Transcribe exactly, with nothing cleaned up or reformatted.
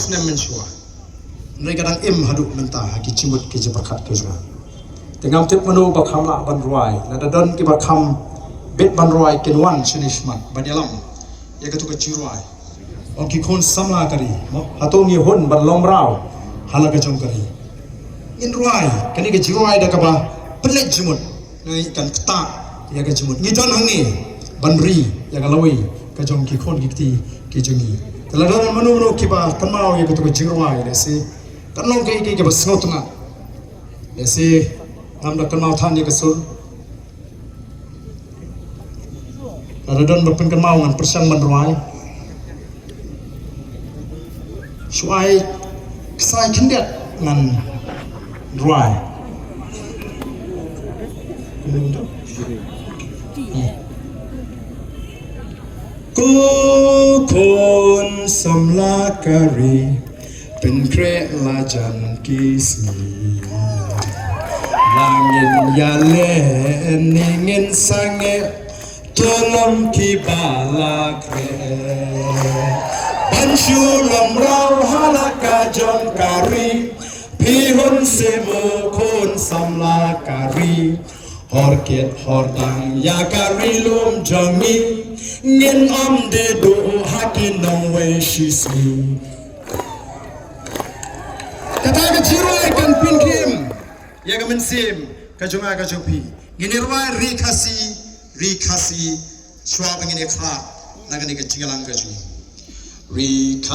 snem mynshuwa. Hynrei ka dang im haduh mynta ha ki jingmut ki jingpyrkhat ki jong nga. Te ngam tip mano ba kham lah ban rwai. Lada don kiba kham bit ban rwai kin wan shane shakhmat ban ïalam ïa katu ka jingrwai. Ong ki khun samla ka ri, mo, hato ngi hun ban long mraw ha la ka jong ka ri? Ngin rwai kane ka jingrwai da kaba pynleit jingmut. Ngi kan ktah ïa ka jingmut. Ngi don hangne ban ri ïa ka lawei ka jong ki khun ki kti ki jong ngi. Te lada don mano mano kiba kynmaw ïa katu ka jingrwai, lehse kan long kaei kaei kaba sngewtynnat. Lehse ngam da kynmaw than ïa ka sur. Lada don ba pynkynmaw ngan pyrshang ban rwai. Shu ai ksai khyndiat ngan rwai. Ko khun samla ka ri, pynkhreh la jan ki sngi. La ngin ïaleh ne ngin sangeh, to long kiba la khreh. Ban shu long mraw ha la ka jong ka ri, phi hun seh mo khun samla ka ri. Hor kit hor tang ïa ka ri lum jong ngi, ngin ym die duh ha ki nongwei shisngi. Kata ka jingrwai kan pynkhim ïa ka mynsiem ka jong nga ka jong phi. Ngin ïa rwai Ri Khasi, Ri Khasi, shuwa ba ngin ïa khlad na kane ka jingïalang ka jong ngi. Ri Khasi.